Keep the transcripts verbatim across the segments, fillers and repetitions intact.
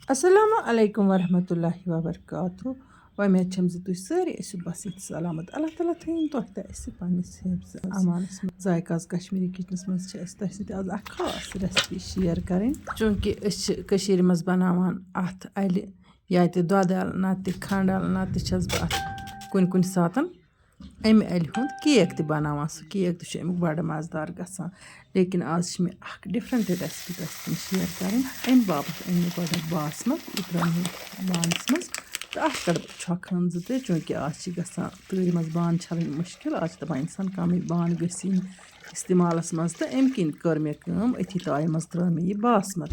السلام علیکم ورحمۃ اللہ وبرکاتہ۔ وۄمید چھم زِ تُہۍ سٲری ٲسِو بس یِتھ سلامت۔ اللہ تعالیٰ تھٲیِن تۄہہِ تہٕ اَسہِ پننِس حفظ امانس منٛز۔ ذائقہٕ آز کشمیٖری کچنس منٛز چھِ اَسہِ تۄہہِ سۭتۍ آز اکھ خاص recipe share کرٕنۍ، چوٗنٛکہِ أسۍ چھِ کٔشیٖرِ منٛز بناوان اتھ الہِ یا تہِ دۄدٕ الہٕ، نتہٕ تہِ کھنٛڈٕ الہٕ، نتہٕ تہِ چھَس بہٕ اتھ کُنہِ کُنہِ ساتن امہِ الہِ ہُنٛد cake تہِ بناوان۔ سُہ cake تہِ چھُ امیُک بڑٕ مزٕدار گژھان۔ لیکن آز چھِ مےٚ اکھ different recipe تۄہہِ سۭتۍ share کرٕنۍ۔ امہِ باپتھ أنۍ مےٚ گۄڈٕنٮ۪تھ باسمت، یہِ ترٲو مےٚ بانس منٛز تہٕ اتھ کڑٕ بہٕ چھۄکھ ہن زٕ ترٛےٚ، چوٗنٛکہِ آز چھِ گژھان تۭرِ منٛز بانہٕ چھلٕنۍ مُشکل۔ آز چھِ دپان انسان کمٕے بانہٕ گٔژھۍ یِنۍ استعمالس منٛز، تہٕ امہِ کِنۍ کٔر مےٚ کٲم، أتھی تایہِ منٛز ترٲو مےٚ یہِ باسمت۔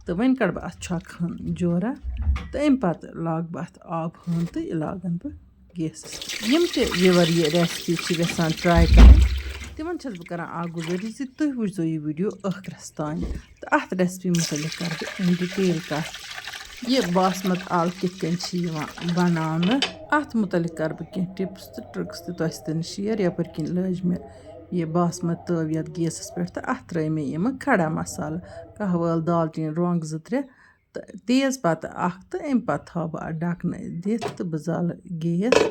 تہٕ وۄنۍ کڑٕ بہٕ اتھ چھۄکھ ہن جورا تہٕ امہِ پتہٕ لاگہٕ بہٕ اتھ آب ہن تہٕ یہِ لاگن بہٕ گیسَس پٮ۪ٹھ۔ یِم تہِ viewer یہِ recipe چھِ یژھان try کرٕنۍ، تِمن چھَس بہٕ کران اکھ گُزٲرِش زِ تُہۍ وٕچھزیو یہِ video ٲخرَس تام تہٕ اَتھ recipe مُتعلِق کرٕ بہٕ in detail کَتھ۔ یہِ باسمت ال کِتھ کٔنۍ چھِ یِوان بناونہٕ، اَتھ مُتعلِق کرٕ بہٕ کینٛہہ tips تہٕ tricks تہِ تۄہہِ سۭتۍ share۔ یَپٲرۍ کِنۍ لٲج مےٚ یہِ باسمت تٲو یَتھ گیسَس پٮ۪ٹھ تہٕ اَتھ ترٲے مےٚ یِمہٕ کھڑا مصالہٕ، قہوٕ ٲل، دالچیٖن، رۄنٛگ زٕ ترٛےٚ، تہٕ تیز پتہٕ اکھ، تہٕ امہِ پتہٕ تھاوٕ بہٕ اتھ ڈھکنہٕ دِتھ تہٕ بہٕ زالہٕ گیس۔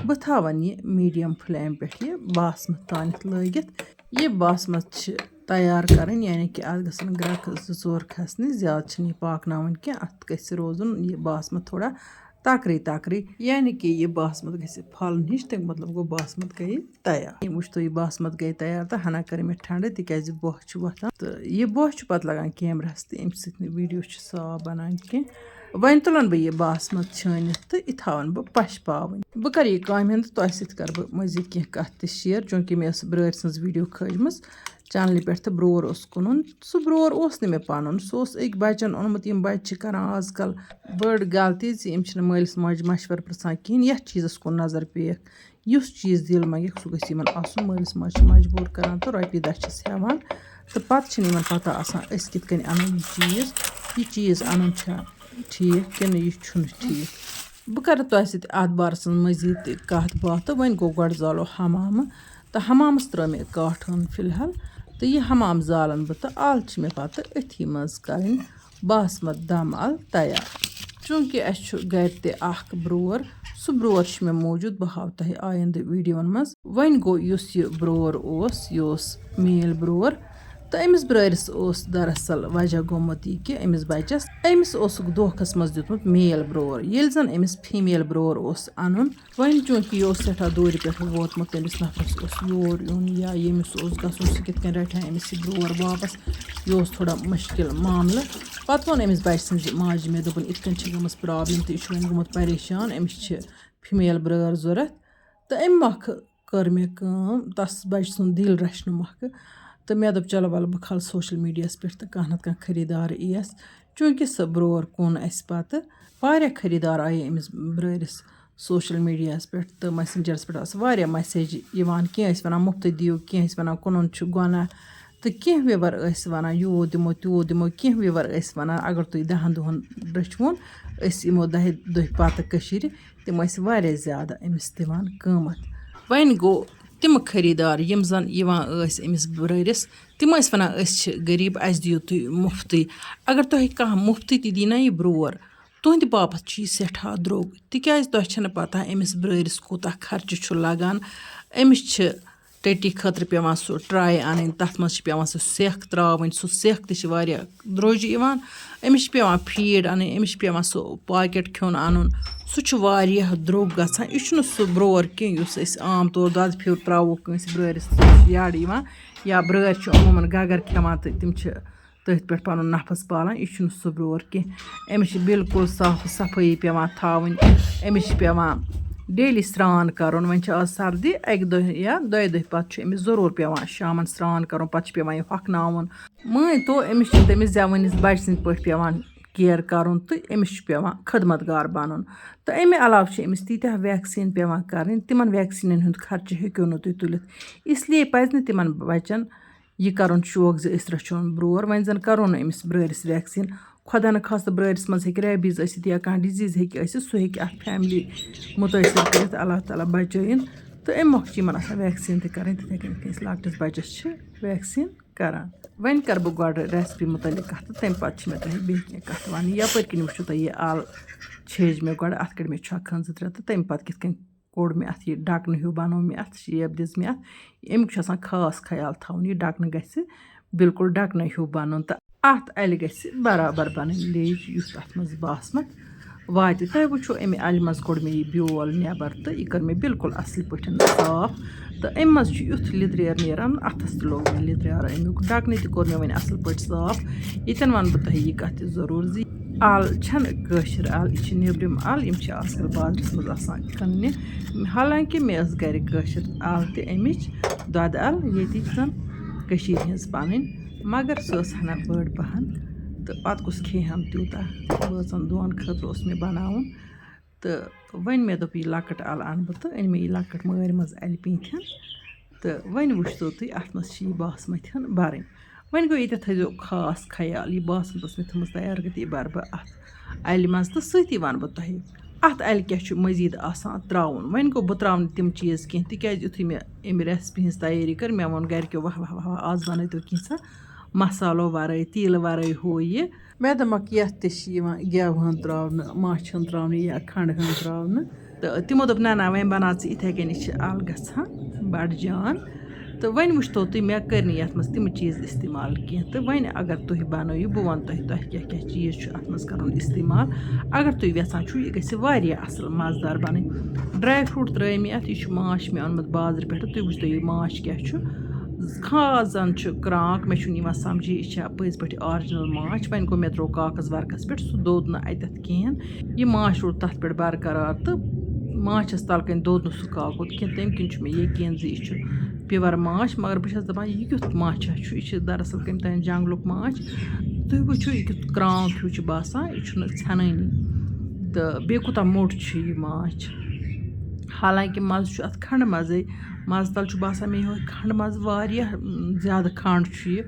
بہٕ تھاوَن یہِ medium flame پٮ۪ٹھ یہِ باسمت تانٮ۪تھ لٲگِتھ۔ یہِ باسمت چھِ تیار کرٕنۍ، یعنی کہِ اتھ گژھن گرٛکہٕ زٕ ژور کھسنہِ، زیادٕ چھِنہٕ یہِ پاکناوٕنۍ کینٛہہ۔ اتھ گژھِ روزُن یہِ باسمت تھوڑا تکرٕے تکرٕے، یعنی کہِ یہِ باسمت گژھِ پھۄلُن ہِش، تمیُک مطلب گوٚو باسمت گٔیہِ تیار۔ یِم وٕچھتو یہِ باسمت گٔیہِ تیار تہٕ ہنا کٔر مےٚ ٹھنڈٕ، تِکیازِ بۄہ چھُ وۄتھان تہٕ یہِ بۄہ چھُ پتہٕ لگان cameraہس تہٕ امہِ سۭتۍ نہٕ video چھُ صاف بنان کینٛہہ۔ وۄنۍ تُلن بہٕ یہِ باسمت چھٲنِتھ تہٕ یہِ تھاون بہٕ پشپاوٕنۍ۔ بہٕ کرٕ یہِ کامہِ ہُنٛد تہٕ تۄہہِ سۭتۍ کرٕ بہٕ مٔزیٖد کینٛہہ کتھ تہِ share، چوٗنٛکہِ مےٚ ٲس برٲرۍ سٕنٛز video کھٲجمٕژ channelہِ پٮ۪ٹھ تہٕ برور اوس کٕنُن۔ سُہ برور اوس نہٕ مےٚ پنُن، سُہ اوس أکۍ بچن اوٚنمُت۔ یِم بچہِ چھِ کران آز کل بٔڑ غلطی زِ یِم چھِنہٕ مٲلِس ماجہِ مشورٕ پرژھان کِہیٖنۍ۔ یتھ چیٖزس کُن نظر پیکھ، یُس چیٖز دِل منٛگٮ۪کھ، سُہ گژھِ یِمن آسُن۔ مٲلِس ماجہِ چھِ مجبوٗر کران تہٕ رۄپیہِ دَہ چھِس ہٮ۪وان تہٕ پتہٕ چھِنہٕ یِمن پتہ آسان، أسۍ کِتھ کٔنۍ اَنو یہِ چیٖز، یہِ چیٖز اَنُن چھا ٹھیٖک کِنہٕ یہِ چھُنہٕ ٹھیٖک۔ بہٕ کرٕ تۄہہِ سۭتۍ اَتھ بارس منٛز مٔزیٖد تہِ کَتھ باتھ۔ تہٕ وۄنۍ گوٚو گۄڈٕ زالو حمامہٕ، تہٕ حمامس ترٲو مےٚ کاٹھ ہن فی الحال، تہٕ یہِ حمام زالن بہٕ تہٕ ال چھِ مےٚ پتہٕ أتھی منٛز کرٕنۍ باسمت دم ال تیار۔ چوٗنٛکہِ اَسہِ چھُ گرِ تہِ اکھ برور، سُہ برور چھُ مےٚ موٗجوٗد، بہٕ ہاوٕ تۄہہِ آیندٕ videoہن منٛز۔ وۄنۍ گوٚو، یُس یہِ برور اوس، یہِ اوس میل برور، تہٕ أمِس برٲرِس اوس دراصل وجہ گوٚمُت یہِ کہِ أمِس بچس، أمِس اوسُکھ دھوکھس منٛز دیُتمُت میل برور۔ ییٚلہِ زن أمِس female برور اوس انُن، وۄنۍ چوٗنٛکہِ یہِ اوس سٮ۪ٹھاہ دوٗرِ پٮ۪ٹھ ووتمُت، تٔمِس نفرس اوس یور یُن یا ییٚمِس اوس گژھُن، سُہ کِتھ کٔنۍ رٹہِ ہا أمِس یہِ برور واپس، یہِ اوس تھوڑا مُشکِل معاملہٕ۔ پتہٕ ووٚن أمِس بچہِ سٕنٛزِ ماجہِ مےٚ، دوٚپُن، "یِتھ کٔنۍ چھِ گٔمٕژ problem تہٕ یہِ چھُ وۄنۍ گوٚمُت پریشان، أمِس چھِ female برٲر ضوٚرتھ۔" تہٕ اَمہِ مۄکھٕ کٔر مےٚ کٲم، تَس بَچہِ سُنٛد دِل رَچھنہٕ مۄکھٕ۔ تہٕ مےٚ دوٚپ، "چلو وَلہٕ بہٕ کھالہٕ social mediaہَس پٮ۪ٹھ تہٕ کانٛہہ نَتہٕ کانٛہہ خریٖدار یِیَس۔" چوٗنٛکہِ سُہ برور کُن اَسہِ پَتہٕ واریاہ خریٖدار آیہِ أمِس برٲرِس social mediaہَس پٮ۪ٹھ تہٕ messengerس پٮ۪ٹھ ٲس واریاہ message یِوان، کینٛہہ ٲسۍ وَنان، "مُفتٕے دِیِو"، کینٛہہ ٲسۍ وَنان، "کٕنُن چھُ گۄناہ"، تہٕ کینٛہہ viewer ٲسۍ وَنان، "یوٗت دِمو، تیوٗت دِمو"، کینٛہہ viewer ٲسۍ وَنان، "اگر تُہۍ دَہَن دۄہَن رٔچھوُن، أسۍ یِمو دَہہِ دۄہہِ پَتہٕ کٔشیٖرِ"۔ تِم ٲسۍ واریاہ زیادٕ أمِس دِوان قۭمَتھ۔ وۄنۍ گوٚو، تِم خریٖدار یِم زَن یِوان ٲسۍ أمِس برٲرِس، تِم ٲسۍ وَنان، "أسۍ چھِ غریٖب، اَسہِ دِیِو تُہۍ مُفتٕے۔" اگر تۄہہِ کانٛہہ مُفتٕے تہِ دی نا یہِ برور، تُہٕنٛدِ باپَتھ چھُ یہِ سٮ۪ٹھاہ درٛوگ، تِکیٛازِ تۄہہِ چھَنہٕ پَتہ أمِس برٲرِس کوٗتاہ خرچہٕ چھُ لَگان۔ أمِس چھِ ٹٔٹی خٲطرٕ پٮ۪وان سُہ tray اَنٕنۍ، تَتھ منٛز چھِ پٮ۪وان سُہ سٮ۪کھ ترٛاوٕنۍ، سُہ سٮ۪کھ تہِ چھِ واریاہ درٛوٚج یِوان۔ أمِس چھِ پٮ۪وان feed اَنٕنۍ، أمِس چھِ پٮ۪وان سُہ packet کھیوٚن اَنُن، سُہ چھُ واریاہ درٛوٚگ گژھان۔ یہِ چھُنہٕ سُہ برور کینٛہہ یُس أسۍ عام طور دۄدٕ پھیوٚر ترٛاوو کٲنٛسہِ برٲرِس، سُہ چھُ یَڈ یِوان، یا برٲرۍ چھِ عموٗماً گگر کھٮ۪وان تہٕ تِم چھِ تٔتھۍ پٮ۪ٹھ پَنُن نفس پالان۔ یہِ چھُنہٕ سُہ برور کینٛہہ۔ أمِس چھِ بالکل صاف صفٲیی پٮ۪وان تھاوٕنۍ۔ أمِس چھِ پٮ۪وان daily سرٛان کَرُن۔ وۄنۍ چھِ آز سردی، اَکہِ دۄہہِ یا دۄیہِ دۄہہِ پَتہٕ چھُ أمِس ضروٗر پٮ۪وان شامَن سرٛان کَرُن، پَتہٕ چھُ پٮ۪وان یہِ ہۄکھناوُن۔ مٲنۍ تو، أمِس چھُ تٔمِس زٮ۪وٲنِس بَچہِ سٕنٛدۍ پٲٹھۍ پٮ۪وان care کَرُن تہٕ أمِس چھُ پٮ۪وان خدمت گار بَنُن۔ تہٕ اَمہِ علاوٕ چھِ أمِس تیٖتیٛاہ vaccine پٮ۪وان کَرٕنۍ، تِمَن vaccineَن ہُنٛد خرچہٕ ہیٚکِو نہٕ تُہۍ تُلِتھ۔ اس لیے پَزِ نہٕ تِمَن بَچَن یہِ کَرُن شوق زِ أسۍ رَچھون برور۔ وۄنۍ زَن کَرو نہٕ أمِس برٲرِس vaccine۔ خۄدا نہٕ خاستہٕ برٲرِس منٛز ہیٚکہِ rabies ٲسِتھ یا کانٛہہ disease ہیٚکہِ ٲسِتھ، سُہ ہیٚکہِ اَتھ family مُتٲثِر کٔرِتھ۔ اللہ تعالیٰ بَچٲیِن۔ تہٕ اَمہِ مۄکھٕ چھِ یِمَن آسان vaccine تہِ کَرٕنۍ، تِتھَے کٔنۍ یِتھ کٔنۍ أسۍ لۄکٹِس بَچَس چھِ vaccine کران۔ وۄنۍ کرٕ بہٕ گۄڈٕ recipe مُتعلِق کَتھ تہٕ تَمہِ پَتہٕ چھِ مےٚ تۄہہِ بیٚیہِ کینٛہہ کَتھ وَنٕنۍ۔ یَپٲرۍ کِنۍ وٕچھِو تۄہہِ یہِ اَل چھیٚج مےٚ گۄڈٕ، اَتھ کٔڑۍ مےٚ چھۄکھ کھٔنٛڈ زٕ ترٛےٚ تہٕ تَمہِ پَتہٕ کِتھ کٔنۍ کوٚڑ مےٚ اَتھ یہِ ڈَکنہٕ ہیوٗ، بَنوو مےٚ اَتھ shape، دِژ مےٚ اَتھ۔ اَمیُک چھُ آسان خاص خیال تھاوُن، یہِ ڈَکنہٕ گژھِ بِلکُل ڈَکنَے ہیوٗ بَنُن تہٕ اَتھ اَلہِ گژھِ برابر بَنٕنۍ لیج، یُتھ اَتھ منٛز باسمَت واتہِ۔ تۄہہِ وٕچھو، اَمہِ اَلہِ منٛز کوٚڑ مےٚ یہِ بیول نٮ۪بَر تہٕ یہِ کٔر مےٚ بِلکُل اَصٕل پٲٹھۍ صاف۔ تہٕ اَمہِ منٛز چھُ یُتھ لیٚدریر نیران، اَتھَس تہِ لوٚگ مےٚ لیٚدریار۔ اَمیُک ڈَکنہٕ تہِ کوٚر مےٚ وۄنۍ اَصٕل پٲٹھۍ صاف۔ ییٚتٮ۪ن وَنہٕ بہٕ تۄہہِ یہِ کَتھ تہِ ضروٗر زِ اَل چھَنہٕ کٲشِر اَل، یہِ چھِ نیٚبرِم اَل، یِم چھِ آزکَل بازرَس منٛز آسان کٕننہِ۔ حالانکہِ مےٚ ٲس گَرِ کٲشِر اَل تہِ اَمِچ، دۄدٕ اَل، ییٚتِچ زَن کٔشیٖرِ ہِنٛز پَنٕنۍ، مگر سۄ ٲس ہَنا بٔڑ پَہَن تہٕ پَتہٕ کُس کھیٚیہِ ہَم تیوٗتاہ، بٲژَن دۄن خٲطرٕ اوس مےٚ بَناوُن۔ تہٕ وۄنۍ مےٚ دوٚپ، یہِ لۄکٕٹ اَل اَنہٕ بہٕ تہٕ أنۍ مےٚ یہِ لۄکٕٹ مٲرۍ منٛز اَلہِ پیٖنٛتھٮ۪ن۔ تہٕ وۄنۍ وٕچھتو تُہۍ، اَتھ منٛز چھِ یہِ باسمَتہِ ہَن بَرٕنۍ۔ وۄنۍ گوٚو، ییٚتٮ۪تھ تھٲیزیو خاص خیال، یہِ باسمَت ٲس مےٚ تھٲومٕژ تیار کٔرِتھ، یہِ بَرٕ بہٕ اَتھ اَلہِ منٛز۔ تہٕ سۭتی وَنہٕ بہٕ تۄہہِ، اَتھ اَلہِ کیٛاہ چھُ مٔزیٖد آسان ترٛاوُن۔ وۄنۍ گوٚو، بہٕ ترٛاوٕ نہٕ تِم چیٖز کینٛہہ، تِکیٛازِ یُتھُے مےٚ اَمہِ recipe ہِنٛز تیٲری کٔر، مےٚ ووٚن گَرِکیو، "وَہ وَہ وَہ وَہ، آز بَنٲیتو کینٛژھا مصالو وَرٲے، تیٖلہٕ وَرٲے، ہُہ یہِ۔" مےٚ دوٚپمَکھ، یَتھ تہِ چھِ یِوان گٮ۪و ہَن ترٛاونہٕ، مَچھ ہَن ترٛاونہٕ یا کھَنٛڈ ہَن ترٛاونہٕ۔ تہٕ تِمو دوٚپ، "نہ، نہ، وۄنۍ بَناو ژٕ یِتھَے کٔنۍ، یہِ چھِ اَل گژھان بَڑٕ جان۔" تہٕ وۄنۍ وٕچھتو تُہۍ، مےٚ کٔرۍ نہٕ یَتھ منٛز تِم چیٖز استعمال کینٛہہ۔ تہٕ وۄنۍ اگر تُہۍ بَنٲیِو، بہٕ وَنہٕ تۄہہِ، تۄہہِ کیٛاہ کیٛاہ چیٖز چھُ اَتھ منٛز کَرُن استعمال۔ اگر تُہۍ یَژھان چھُو، یہِ گژھِ واریاہ اَصٕل مَزٕدار بَنٕنۍ۔ Dry fruit ترٛٲے مےٚ اَتھ، یہِ چھُ ماچھ مےٚ اوٚنمُت بازرٕ پٮ۪ٹھٕ۔ تُہۍ وٕچھتو، یہِ ماچھ کیٛاہ چھُ، خاص زَن چھُ کرٛانٛک، مےٚ چھُنہٕ یِوان سَمجھی یہِ چھا پٔزۍ پٲٹھۍ original ماچھ۔ وۄنۍ گوٚو، مےٚ ترٛوو کاغذ ورقَس پٮ۪ٹھ، سُہ دوٚد نہٕ اَتٮ۪تھ کِہیٖنۍ۔ یہِ ماچھ روٗد تَتھ پٮ۪ٹھ برقرار تہٕ ماچھَس تَل کَنۍ دوٚد نہٕ سُہ کاکُد کینٛہہ۔ تَمہِ کِنۍ چھُ مےٚ یقیٖن زِ یہِ چھُ pure ماچھ، مگر بہٕ چھَس دَپان، یہِ کیُتھ ماچھا چھُ؟ یہِ چھُ دراصل کَمہِ تام جنٛگلُک ماچھ۔ تُہۍ وٕچھِو، یہِ کیُتھ کرٛانٛک ہیوٗ چھُ باسان، یہِ چھُنہٕ ژھٮ۪نٲنی۔ تہٕ بیٚیہِ کوٗتاہ موٚٹ چھُ یہِ ماچھ۔ حالانکہِ مَزٕ چھُ اَتھ کھَنٛڈٕ مَزَے، مَزٕ تَل چھُ باسان مےٚ یِہوٚے کھَنٛڈٕ مَزٕ، واریاہ، م، زیادٕ کھَنٛڈ چھُ یہِ۔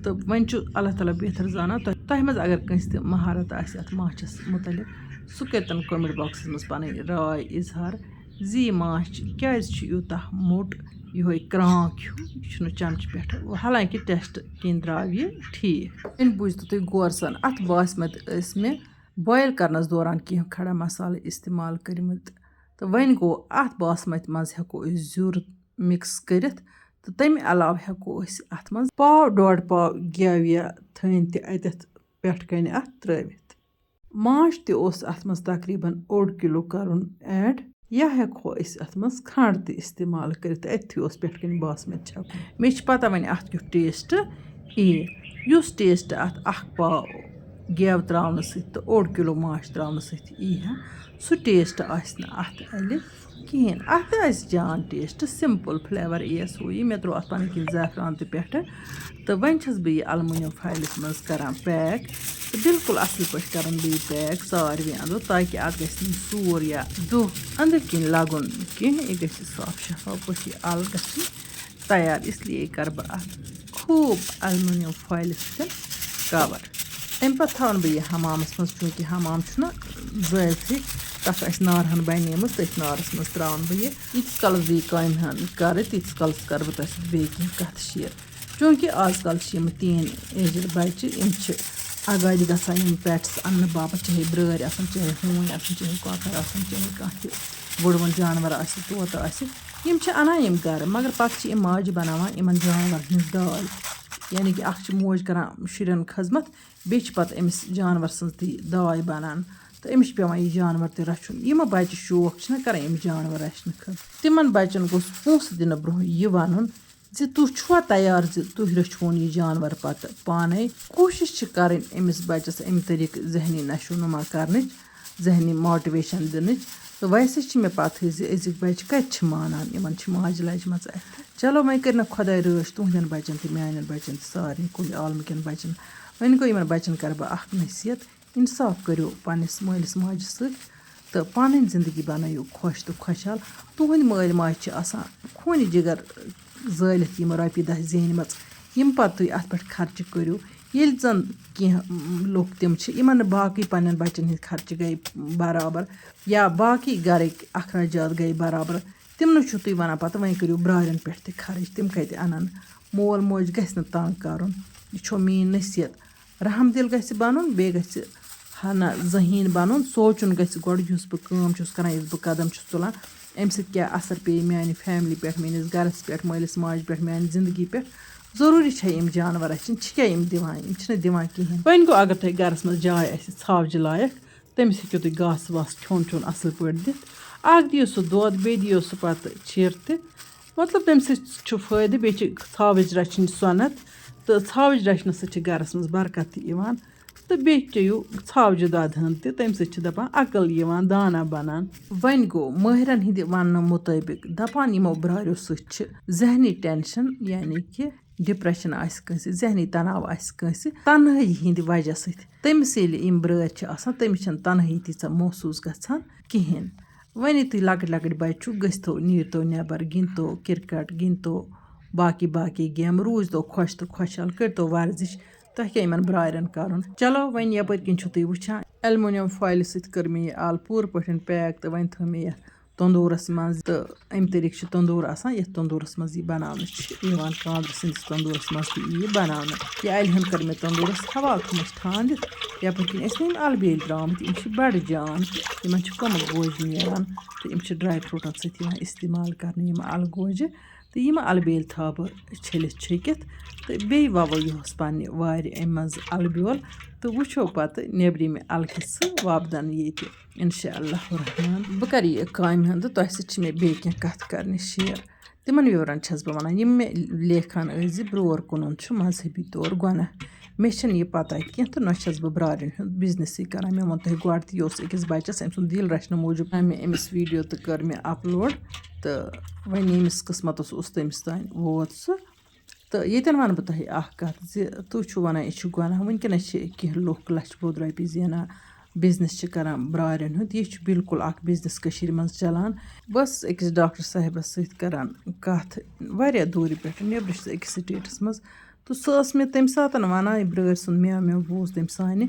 تہٕ وۄنۍ چھُ اللہ تعالیٰ بہتر زانان، تۄہہِ، تۄہہِ منٛز اگر کٲنٛسہِ تہِ مہارت آسہِ اَتھ ماچھَس مُتعلِق، سُہ کٔرۍتَن comment boxَس منٛز پَنٕنۍ راے اظہار زِ یہِ ماچھ کیٛازِ چھُ یوٗتاہ موٚٹ، یِہوٚے کرٛانٛک ہیوٗ، یہِ چھُنہٕ چمچہٕ پٮ۪ٹھ، حالانکہِ taste کِنۍ درٛاو یہِ ٹھیٖک۔ وۄنۍ بوٗزتو تُہۍ غور سان، اَتھ باسمَتہِ ٲسۍ مےٚ boil کَرنَس دوران کینٛہہ کھڑا مصالہٕ استعمال کٔرمٕتۍ۔ تہٕ وۄنۍ گوٚو اَتھ باسمَتہِ منٛز ہٮ۪کو أسۍ زیُر mix کٔرِتھ تہٕ تَمہِ علاوٕ ہٮ۪کو أسۍ اَتھ منٛز پاو ڈۄڈ پاو گٮ۪و یا تھٔنۍ تہِ اَتٮ۪تھ پٮ۪ٹھ کَنہِ اَتھ ترٛٲوِتھ۔ ماچھ تہِ اوس اَتھ منٛز تقریٖباً اوٚڑ کِلوٗ کَرُن add، یا ہٮ۪کہو أسۍ اَتھ منٛز کھنٛڈ تہِ استعمال کٔرِتھ، أتھی اوس پٮ۪ٹھ کَنہِ باسمَتہِ چھَکُن۔ مےٚ چھِ پَتہ وۄنۍ اَتھ کیُتھ taste یی، یُس taste اَتھ اَکھ پاو گٮ۪و ترٛاونہٕ سۭتۍ تہٕ اوٚڑ کِلوٗ ماچھ ترٛاونہٕ سۭتۍ یی ہا، سُہ taste آسہِ نہٕ اَتھ اَلہِ کِہیٖنۍ۔ اَتھ تہِ آسہِ جان taste، simple flavour یِیَس ہُہ یہِ۔ مےٚ ترٛوو اَتھ پَنٕنۍ کِنۍ زعفران تہِ پٮ۪ٹھٕ۔ تہٕ وۄنۍ چھَس بہٕ یہِ aluminium foilہِ منٛز کَران pack۔ تہٕ بِلکُل اَصٕل پٲٹھۍ کَرَن بہٕ یہِ pack ساروِی اَنٛدو، تاکہِ اَتھ گژھِ نہٕ سوٗر یا دُہ أنٛدٕرۍ کِنۍ لَگُن کینٛہہ۔ یہِ گژھِ صاف شفاف پٲٹھۍ یہِ اَل گژھُن تیار، اس لیے کَرٕ بہٕ اَتھ خوٗب aluminium foilہِ سۭتۍ cover۔ تَمہِ پَتہٕ تھاوَن بہٕ یہِ حمامَس منٛز، چوٗنٛکہِ حمام چھُنہ زٲلۍتھٕے، تَتھ آسہِ نارہَن بَنیمٕژ، تٔتھۍ نارَس منٛز ترٛاوَن بہٕ یہِ۔ ییٖتِس کالَس بہٕ یہِ کامہِ ہن کَرٕ، تیٖتِس کالَس کَرٕ بہٕ تۄہہِ سۭتۍ بیٚیہِ کینٛہہ کَتھٕ share۔ چوٗنٛکہِ آز کَل چھِ یِم teen aged بَچہِ، یِم چھِ اَگادِ گژھان یِم pets اَننہٕ باپَتھ، چاہے برٛٲرۍ آسَن، چاہے ہوٗنۍ آسَن، چاہے کۄکَر آسَن، چاہے کانٛہہ تہِ وُڑوُن جانوَر آسہِ، طوطہٕ آسہِ۔ یِم چھِ اَنان یِم گَرٕ، مگر پَتہٕ چھِ یِم ماجہِ بَناوان یِمَن جانوَرَن ہٕنٛز دال، یعنی کہِ اَکھ چھِ موج کَران شُرٮ۪ن خدمت، بیٚیہِ چھِ پَتہٕ أمِس جانوَر سٕنٛز تہِ داے بَنان، تہٕ أمِس چھِ پٮ۪وان یہِ جانوَر تہِ رَچھُن۔ یِم بَچہِ شوق چھِنہ کَران یِم جانوَر رَچھنہٕ خٲطرٕ، تِمَن بَچَن گوٚژھ پونٛسہٕ دِنہٕ برٛونٛہہ یہِ وَنُن زِ تُہۍ چھُوا تیار زِ تُہۍ رٔچھہون یہِ جانوَر پَتہٕ پانَے؟ کوٗشِش چھِ کَرٕنۍ أمِس بَچَس اَمہِ طریٖقہٕ ذہنی نشو نما کَرنٕچ، ذہنی motivation دِنٕچ۔ تہٕ ویسے چھِ مےٚ پَتہٕے زِ أزِکۍ بَچہِ کَتہِ چھِ مانان، یِمَن چھِ ماجہِ لَجہِ مَژٕ اَتھِ۔ چلو، وۄنۍ کٔرۍ نہ خۄداے رٲچھ تُہٕنٛدٮ۪ن بَچَن تہِ، میٛانٮ۪ن بَچَن تہِ، سارنٕے کُلہِ عالمہٕ کٮ۪ن بَچَن۔ وۄنۍ گوٚو، یِمَن بَچَن کَرٕ بہٕ اَکھ نصیحت، اِنصاف کٔرِو پنٛنِس مٲلِس ماجہِ سۭتۍ تہٕ پَنٕنۍ زِندگی بَنٲیِو خۄش تہٕ خۄشحال۔ تُہٕنٛدۍ مٲلۍ ماجہِ چھِ آسان خوٗنہِ جِگر زٲلِتھ یِم رۄپیہِ دَہ زینِمَژ، یِم پَتہٕ تُہۍ اَتھ پٮ۪ٹھ خرچہِ کٔرِو۔ ییٚلہِ زَن کینٛہہ، م، لُکھ تِم چھِ، یِمَن نہٕ باقٕے پنٛنٮ۪ن بَچَن ہِنٛدۍ خرچہِ گٔے برابر یا باقٕے گَرٕکۍ اخراجات گٔے برابر، تِمنٕے چھُو تُہۍ وَنان پَتہٕ، وۄنۍ کٔرِو برٛارٮ۪ن پٮ۪ٹھ تہِ خرٕچ، تِم کَتہِ اَنَن؟ مول موج گژھِ نہٕ تنگ کرُن۔ یہِ چھو میٲنۍ نصیحت۔ رحم دل گژھِ بنُن، بیٚیہِ گژھِ ہنا ذہین بنُن، سونچُن گژھِ گۄڈٕ، یُس بہٕ کٲم چھُس کران، یُس بہٕ قدم چھُس تُلان، امہِ سۭتۍ کیٛاہ اثر پیٚیہِ میانہِ فیملی پٮ۪ٹھ، میٲنِس گرس پٮ۪ٹھ، مٲلِس ماجہِ پٮ۪ٹھ، میانہِ زندگی پٮ۪ٹھ۔ ضروٗری چھا یِم جانور اَسہِ، یِم چھِ کیٛاہ یِم دِوان؟ یِم چھِنہٕ دِوان کِہیٖنۍ۔ وۄنۍ گوٚو، اگر تۄہہِ گرس منٛز جاے آسہِ ژھاوجہِ لایق، تٔمِس ہیٚکِو تُہۍ گاسہٕ واسہٕ، کھیوٚن چیوٚن اَصٕل پٲٹھۍ دِتھ۔ اَکھ دِیِو سُہ دۄد، بیٚیہِ دِیِو سُہ پَتہٕ چِر تہِ۔ مطلب، تَمہِ سۭتۍ چھُ فٲیدٕ، بیٚیہِ چھِ ژھاوٕج رَچھِنۍ سۄنَتھ، تہٕ ژھاوٕج رَچھنہٕ سۭتۍ چھِ گَرَس منٛز برکت تہِ یِوان۔ تہٕ بیٚیہِ چیٚیِو ژھاوجہِ دۄدٕ ہن تہِ، تَمہِ سۭتۍ چھِ دَپان عقل یِوان، دانا بَنان۔ وۄنۍ گوٚو، مٲہرَن ہِنٛدِ وَننہٕ مُطٲبِق دَپان یِمو برٛارٮ۪و سۭتۍ چھِ ذہنی ٹٮ۪نشَن، یعنی کہِ ڈپریشن آسہِ کٲنٛسہِ، ذہنی تناو آسہِ کٲنٛسہِ، تنہٲیی ہِنٛدِ وجہ سۭتۍ، تٔمِس ییٚلہِ یِم برٲرۍ چھِ آسان، تٔمِس چھَنہٕ تنہٲیی تیٖژاہ محسوٗس گژھان کِہیٖنۍ۔ وۄنۍ ییٚلہِ تُہۍ لۄکٕٹۍ لۄکٕٹۍ بچہِ چھِو، گٔژھۍتو، نیٖرتو نٮ۪بر، گِنٛدتو کرکٹ، گِنٛدتو باقٕے باقٕے گیمہٕ، روٗزتو خۄش تہٕ خۄشحال، کٔرۍتو ورزش۔ تۄہہِ کیٛاہ یِمن برارٮ۪ن کرُن؟ چلو، وۄنۍ یپٲرۍ کِنۍ چھِو تُہۍ وٕچھان، ایلومینیم فویلہِ سۭتۍ کٔر مےٚ یہِ آلہٕ پوٗرٕ پٲٹھۍ پیک تہٕ وۄنۍ تھٲو مےٚ یَتھ تندورس منٛز۔ تہٕ اَمہِ طریٖقہٕ چھِ تندور آسان، یَتھ تندورس منٛز یہِ بناونہٕ چھِ یِوان، کانٛدرٕ سٕنٛدِس تندورس منٛز تہِ یی یہِ بناونہٕ۔ یہِ اَلہِ ہن کٔر مےٚ تندورس حوالہٕ، تھوٚمَس ٹھانٛڈِتھ۔ یپٲرۍ کِنۍ ٲسۍ نہٕ یِم اَلہٕ بیٚلۍ درٛامٕتۍ، یِم چھِ بڑٕ جان، یِمن چھِ کٕمہٕ گوجہِ نیران، تہٕ یِم چھِ ڈراے فروٹن سۭتۍ یِوان استعمال کرنہٕ، یِم اَلہٕ گوجہِ۔ تہٕ یِم اَلہٕ بیٚلۍ تھاوٕ بہٕ چھٔلِتھ چھُکِتھ، تہٕ بیٚیہِ وَوو یِہُس پننہِ وارِ اَمہِ منٛز اَلہٕ بیول، تہٕ وٕچھو پتہٕ نیبرِمہِ اَلہٕ کِژھ وۄپدن ییٚتہِ۔ انشاء اللہ الرحمن۔ بہٕ کرٕ یہِ کامہِ ہُنٛد تہٕ تۄہہِ سۭتۍ چھِ مےٚ بیٚیہِ کینٛہہ کتھٕ کرنہِ share۔ تِمن viewerن چھَس بہٕ وَنان، یِم مےٚ لیکھان ٲسۍ زِ برور کٕنُن چھُ مذہبی طور گۄناہ۔ مےٚ چھَنہٕ یہِ پتہ کینٛہہ تہٕ نہ چھَس بہٕ برارٮ۪ن ہُنٛد businessٕے کران۔ مےٚ ووٚن تۄہہِ گۄڈٕ تہِ، یہِ اوس أکِس بچس، أمۍ سُنٛد دِل رچھنہٕ موٗجوٗب آو مےٚ أمِس video تہٕ کٔر مےٚ upload۔ تہٕ وۄنۍ ییٚمِس قٕسمتس اوس، تٔمِس تام ووت سُہ۔ تہٕ ییٚتٮ۪ن وَنہٕ بہٕ تۄہہِ اَکھ کَتھ زِ تُہۍ چھِو وَنان، یہِ چھُ گۄناہ۔ وٕنکٮ۪نَس چھِ کینٛہہ لُکھ لَچھِ بوٚد رۄپیہِ زینان business چھِ کَران برٛارٮ۪ن ہُنٛد۔ یہِ چھُ بالکل اَکھ business کٔشیٖرِ منٛز چَلان۔ بہٕ ٲسٕس أکِس ڈاکٹر صاحبَس سۭتۍ کَران کَتھ واریاہ دوٗرِ پٮ۪ٹھ، نیٚبرٕ چھِ سُہ أکِس stateس منٛز۔ تہٕ سۄ ٲس مےٚ تَمہِ ساتَن وَنان، یہِ برٛٲرۍ سُنٛد میو میو بوٗز تٔمۍ سانہِ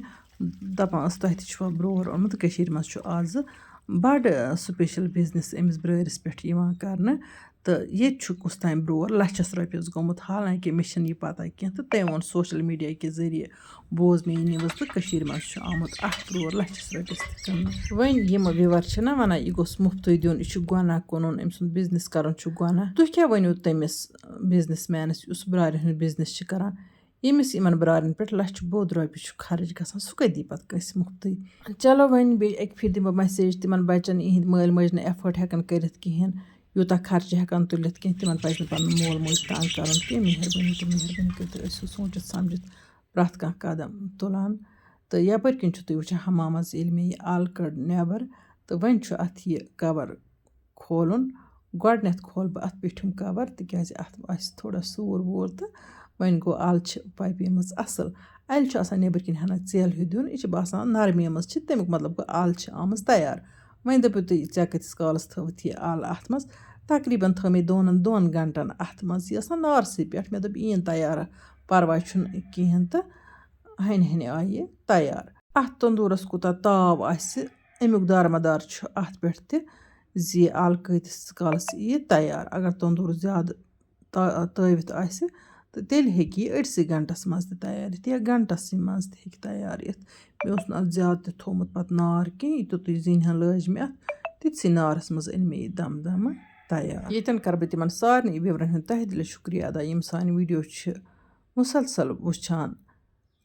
دَپان ٲس، "تۄہہِ تہِ چھُوا برٛور اوٚنمُت؟ کٔشیٖرِ منٛز چھُ آزٕ بَڑٕ special business أمِس برٛٲرِس پٮ۪ٹھ یِوان کَرنہٕ۔" تہٕ ییٚتہِ چھُ کُس تام برٛور لَچھَس رۄپیَس گوٚمُت، حالانکہِ مےٚ چھَنہٕ یہِ پَتہ کینٛہہ۔ تہٕ تٔمۍ ووٚن social mediaکہِ ذٔریعہٕ، بوز مےٚ یہِ news، تہٕ کٔشیٖرِ منٛز چھُ آمُت اَکھ برٛور لَچھَس رۄپیَس تہِ کٕننہٕ۔ وۄنۍ یِم viewer چھِنہ وَنان، یہِ گوٚژھ مُفتٕے دیُن، یہِ چھُ گۄناہ کٕنُن، أمۍ سُنٛد business کَرُن چھُ گۄناہ۔ تُہۍ کیٛاہ ؤنِو تٔمِس businessmanس، یُس برٛارٮ۪ن ہُنٛد business چھُ کَران؟ ییٚمِس یِمَن برٛارٮ۪ن پٮ۪ٹھ لَچھِ بوٚد رۄپیہِ چھُ خرٕچ گژھان، سُہ کَتہِ دی پَتہٕ کٲنٛسہِ مُفتٕے؟ چلو، وۄنۍ بیٚیہِ اَکہِ پھِرِ دِمہٕ بہٕ message تِمَن بَچَن، یِہِنٛدۍ مٲلۍ مٲج نہٕ afford ہٮ۪کَن کٔرِتھ کِہیٖنۍ، یوٗتاہ خرچہٕ ہٮ۪کَن تُلِتھ کینٛہہ، تِمَن پَزِ نہٕ پَنُن مول موج تنٛگ کَرُن کینٛہہ۔ مہربٲنی تہٕ مہربٲنی کٔرِتھ ٲسِو سوٗنٛچِتھ سَمجِتھ پرٛٮ۪تھ کانٛہہ قدم تُلان۔ تہٕ یَپٲرۍ کِنۍ چھُو تُہۍ وٕچھان حمامَس ییٚلہِ مےٚ یہِ اَل کٔڑ نٮ۪بَر، تہٕ وۄنۍ چھُ اَتھ یہِ cover کھولُن۔ گۄڈٕنٮ۪تھ کھولہٕ بہٕ اَتھ پیٚٹھِم cover، تِکیٛازِ اَتھ آسہِ تھوڑا سوٗر ووٗر، تہٕ وۄنۍ گوٚو اَل چھِ پَپیمٕژ اَصٕل۔ اَلہِ چھُ آسان نیٚبٕرۍ کِنۍ ہَنا ژٮ۪ل ہیوٗ دیُن، یہِ چھِ باسان نرمیمٕژ چھِ، تَمیُک مطلب گوٚو اَل چھِ آمٕژ تیار۔ وۄنۍ دٔپِو تُہۍ، ژےٚ کۭتِس کالَس تھٲوٕتھ یہِ اَل اَتھ منٛز؟ تقریٖباً تھٲو مےٚ دۄن، دۄن گھنٹَن اَتھ منٛز۔ یہِ ٲس نہ نارسٕے پٮ۪ٹھ، مےٚ دوٚپ، "یِیِن تیار، پَرواے چھُنہٕ کِہیٖنۍ"، تہٕ ہَنہِ ہَنہِ آیہِ یہِ تیار۔ اَتھ تندوٗرَس کوٗتاہ تاو آسہِ، اَمیُک دارمدار چھُ اَتھ پٮ۪ٹھ تہِ زِ یہِ اَل کۭتِس کالَس یِیہِ تیار۔ اگر تندوٗر زیادٕ تا-، تٲوِتھ آسہِ، تہٕ تیٚلہِ ہیٚکہِ یہِ أڑسٕے گھنٹَس منٛز تہِ تیار یِتھ یا گھنٹَسٕے منٛز تہِ ہیٚکہِ تیار یِتھ۔ مےٚ اوس نہٕ اَتھ زیادٕ تہِ تھوٚومُت پَتہٕ نار کینٛہہ، یہِ تیُتُے زِنۍ ہَن لٲج مےٚ اَتھ، تِتسٕے نارَس منٛز أنۍ مےٚ یہِ دَم دَمہٕ تیار۔ ییٚتٮ۪ن کَرٕ بہٕ تِمَن سارنٕے viewerن ہُنٛد تہہِ دِلہِ شُکریہ ادا، یِم سانہِ video چھِ مُسلسل وٕچھان،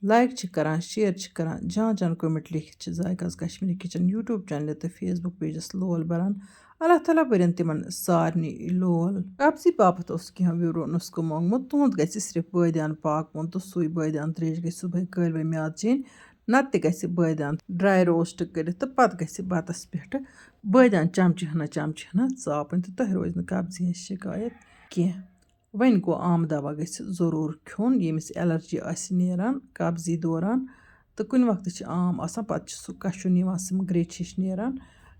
like چھِ کران، share چھِ کران، جان جان comment لیکھِتھ چھِ ذائقہٕ کشمیٖری kitchen YouTube channel تہٕ Facebook pageس لول بران۔ اللہ تعالیٰ بٔرِن تِمن سارنٕے لول۔ قبضی باپتھ اوس کینٛہہ viewerو نُسخہٕ مونٛگمُت، تُہُنٛد گژھِ صرف بٲدیان پاکوُن تہٕ سُے بٲدیان ترٛیش گژھِ صُبحٲے کٲلۍ وٲے میادٕ چیٚنۍ، نتہٕ تہِ گژھِ بٲدیان dry roast کٔرِتھ تہٕ پتہٕ گژھِ بتس پٮ۪ٹھ بٲدیان چمچہٕ ہنا چمچہٕ ہنا ژاپٕنۍ تہٕ تۄہہِ روزِ نہٕ قبضی ہٕنٛز شکایت کینٛہہ۔ وۄنۍ گوٚو، عام دوا گژھِ ضروٗر کھیوٚن، ییٚمِس allergy آسہِ نیران قبضی دوران، تہٕ کُنہِ وقتہٕ چھِ عام آسان، پتہٕ چھُ سُہ کَشُن یِوان، سِم گریٚچ ہِش نیران۔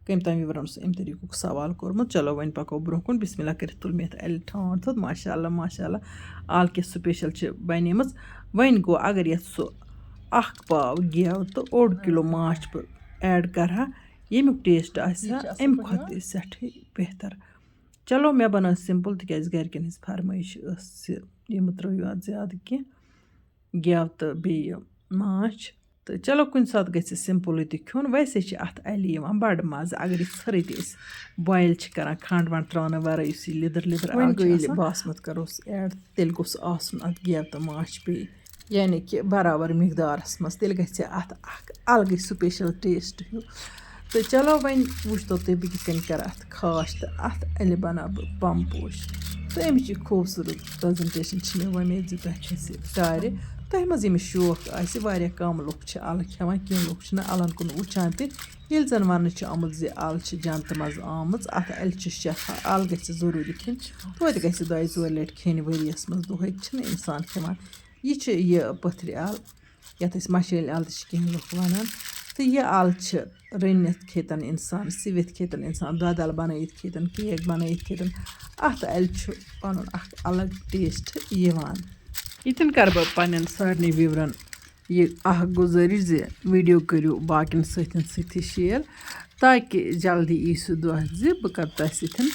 کٔمۍ تام viewerن اوس اَمہِ طریٖقُک سوال کوٚرمُت۔ چلو، وۄنۍ پَکو برٛونٛہہ کُن۔ بسم اللہ کٔرِتھ تُل مےٚ یَتھ اَلہِ ٹھانٛڈ تھوٚد۔ ماشاء اللہ، ماشاء اللہ، اَل کِژھ special چھِ بَنیمٕژ۔ وۄنۍ گوٚو، اگر یَتھ سُہ اَکھ پاو گٮ۪و تہٕ اوٚڑ کِلوٗ ماچھ بہٕ add کَرٕ ہا، ییٚمیُک taste آسہِ ہا اَمہِ کھۄتہٕ تہِ سٮ۪ٹھٕے بہتر۔ چلو، مےٚ بَنٲو simple، تِکیٛازِ گَرِکٮ۪ن ہِنٛز فرمٲیش ٲس زِ یِم ترٛٲیِو اَتھ زیادٕ کینٛہہ گٮ۪و تہٕ بیٚیہِ ماچھ۔ تہٕ چلو، کُنہِ ساتہٕ گژھِ simple تہِ کھیوٚن۔ ویسے چھِ اَتھ اَلہِ یِوان بَڑٕ مَزٕ، اگر یہِ ژھٔرٕے تہِ أسۍ boil چھِ کَران، کھنٛڈ ونٛڈ ترٛاونہٕ وَرٲے، یُس یہِ لیٚدٕر لیٚدٕر وۄنۍ آلہٕ چھِ گوٚو ییٚلہِ آسان۔ باسمت کَروس add، تیٚلہِ گوٚژھ آسُن اَتھ گٮ۪و تہٕ ماچھ بیٚیہِ، یعنی کہِ برابر مقدارَس منٛز۔ تیٚلہِ گژھِ اَتھ اَکھ الگٕے special taste ہیوٗ۔ تہٕ چلو، وۄنۍ وٕچھتو تُہۍ بہٕ کِتھ کٔنۍ کَرٕ اَتھ خاش تہٕ اَتھ اَلہِ بَناو بہٕ پَمپوش۔ تہٕ اَمِچ یہِ خوٗبصوٗرت presentation چھِ مےٚ وۄمید زِ تۄہہِ کھسہِ ٹارِ۔ تۄہہِ منٛز ییٚمِس شوق آسہِ، واریاہ کَم لُکھ چھِ اَلہٕ کھٮ۪وان، کینٛہہ لُکھ چھِنہٕ اَلَن کُن وٕچھان تہِ۔ ییٚلہِ زَن وَننہٕ چھُ آمُت زِ اَل چھِ جنتہٕ منٛز آمٕژ، اَتھ اَلہِ چھِ شفا، اَل گژھِ ضروٗری کھیٚنۍ، توتہِ گژھِ دۄیہِ ژورِ لَٹہِ کھیٚنۍ ؤریَس منٛز، دۄہَے چھِنہٕ اِنسان کھٮ۪وان۔ یہِ چھِ یہِ پٔتھرِ اَل، یَتھ أسۍ مَشٲلۍ اَل تہِ چھِ کینٛہہ لُکھ وَنان۔ تہٕ یہِ اَل چھِ رٔنِتھ کھیٚتَن اِنسان، سِوِتھ کھیٚتَن اِنسان، دۄدَل بَنٲیِتھ کھیٚتَن، cake بَنٲیِتھ کھیٚتَن۔ اَتھ اَلہِ چھُ پَنُن اَکھ الگ taste یِوان۔ ییٚتٮ۪ن کَرٕ بہٕ پنٛنٮ۪ن سارنٕے viewerن یہِ اَکھ گُزٲرِش زِ video کٔرِو باقیَن سۭتۍ سۭتۍ تہِ share، تاکہِ جلدی یی سُہ دۄہ زِ بہٕ کَرٕ تۄہہِ سۭتۍ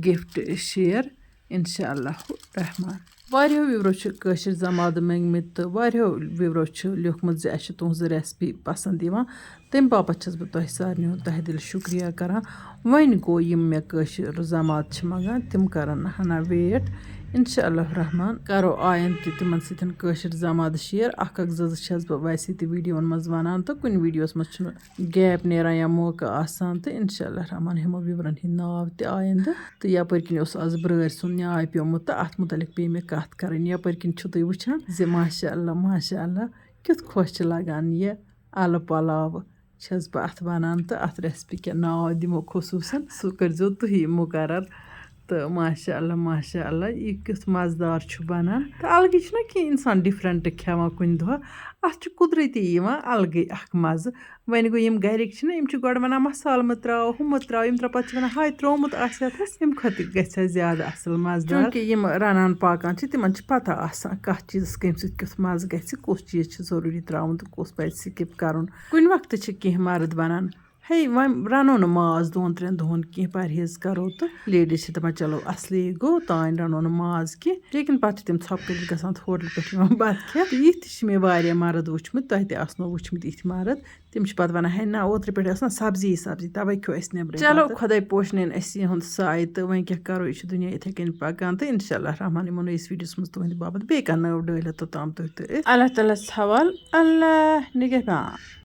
gift share، اِنشاء اللہ الرحمن۔ واریاہو viewerو چھِ کٲشِر زمادٕ منٛگمٕتۍ تہٕ واریاہو viewerو چھِ لیوٗکھمُت زِ اَسہِ چھِ تُہٕنٛز recipe پسنٛد یِوان۔ تَمہِ باپتھ چھَس بہٕ تۄہہِ سارنٕے ہُنٛد تہہ دِل شُکریہ کران۔ وۄنۍ گوٚو یِم مےٚ کٲشِر زمادٕ چھِ منٛگان، تِم کرن ہنا wait۔ اِنشاء اللہ الرحمن کرو آیندٕ تہِ تِمن سۭتۍ کٲشِر زمادٕ share۔ اکھ اکھ زٕ زٕ چھَس بہٕ ویسے تہِ videoون منٛز وَنان تہٕ کُنہِ videoس منٛز چھُنہٕ gap نیران یا موقعہٕ آسان تہٕ اِنشاء اللہ الرحمن ہٮ۪مو viewerن ہٕنٛدۍ ناو تہِ آیندٕ۔ تہٕ یَپٲرۍ کِنۍ اوس آز برٲرۍ سُنٛد نیاے پیومُت تہٕ اَتھ مُتعلِق پیٚیہِ مےٚ کَتھ کَرٕنۍ۔ یَپٲرۍ کِنۍ چھِو تُہۍ وٕچھان زِ ماشاء اللہ، ماشاء اللہ، کیُتھ خۄش چھِ لَگان یہِ اَلہٕ پۄلاو چھَس بہٕ اَتھ وَنان تہٕ اَتھ recipe کیٛاہ ناو دِمو خصوٗصاً، سُہ کٔرۍزیو تُہی مُقرر۔ تہٕ ماشاء اللہ، ماشاء اللہ، یہِ کیُتھ مَزٕدار چھُ بَنان۔ تہٕ اَلگٕے چھُنہ کینٛہہ اِنسان different کھٮ۪وان کُنہِ دۄہ، اَتھ چھُ قُدرٔتی یِوان اَلگٕے اَکھ مَزٕ۔ وۄنۍ گوٚو، یِم گَرِکۍ چھِنہ، یِم چھِ گۄڈٕ وَنان مصالہٕ مہٕ ترٛاو، ہُہ مہٕ ترٛاو، یِم ترٛاو، پَتہٕ چھِ وَنان ہاے ترٛوومُت آسہِ اَتھَس، اَمہِ کھۄتہٕ گژھِ ہا زیادٕ اَصٕل مَزٕدار۔ چوٗنٛکہِ یِم رَنان پاکان چھِ، تِمَن چھِ پَتہ آسان کَتھ چیٖزَس کَمہِ سۭتۍ کیُتھ مَزٕ گژھِ، کُس چیٖز چھِ ضروٗری ترٛاوُن تہٕ کُس پَزِ skip کَرُن۔ کُنہِ وقتہٕ چھِ کینٛہہ مَرٕد وَنان، ہے، وۄنۍ رَنو نہٕ ماز دۄن ترٛٮ۪ن دۄہَن کینٛہہ، پرہیز کَرو تہٕ ladies چھِ دَپان، چلو، اَصلٕے گوٚو، تانۍ رَنو نہٕ ماز کینٛہہ۔ لیکن پَتہٕ چھِ تِم ژھۄپہٕ کٔرِتھ گژھان ہوٹلہٕ پٮ۪ٹھ یِوان بَتہٕ کھٮ۪تھ۔ تہٕ یِتھ تہِ چھِ مےٚ واریاہ مَرٕد وٕچھمٕتۍ، تۄہہِ تہِ آسنو وٕچھمٕتۍ یِتھۍ مَرٕد۔ تِم چھِ پَتہٕ وَنان، ہے نہ، اوترٕ پٮ۪ٹھ ٲس نہ سبزی سبزی، تَوَے کھیوٚو اَسہِ نیٚبرٕ۔ چلو، پَتہٕ خۄداے پوشنٲیِن اَسہِ یِہُنٛد سایہِ تہٕ وۄنۍ کیٛاہ کَرو، یہِ چھِ دُنیا یِتھَے کٔنۍ پَکان۔ تہٕ اِنشاء اللہ الرحمن یِمو نٔیِس videoس منٛز تُہٕنٛدِ باپَتھ بیٚیہِ کانٛہہ نٔو ڈٲلۍ توٚتام تُہۍ تہٕ أسۍ۔ اللہ تعالیٰ ہَس حوال، اللہ نِگہبان۔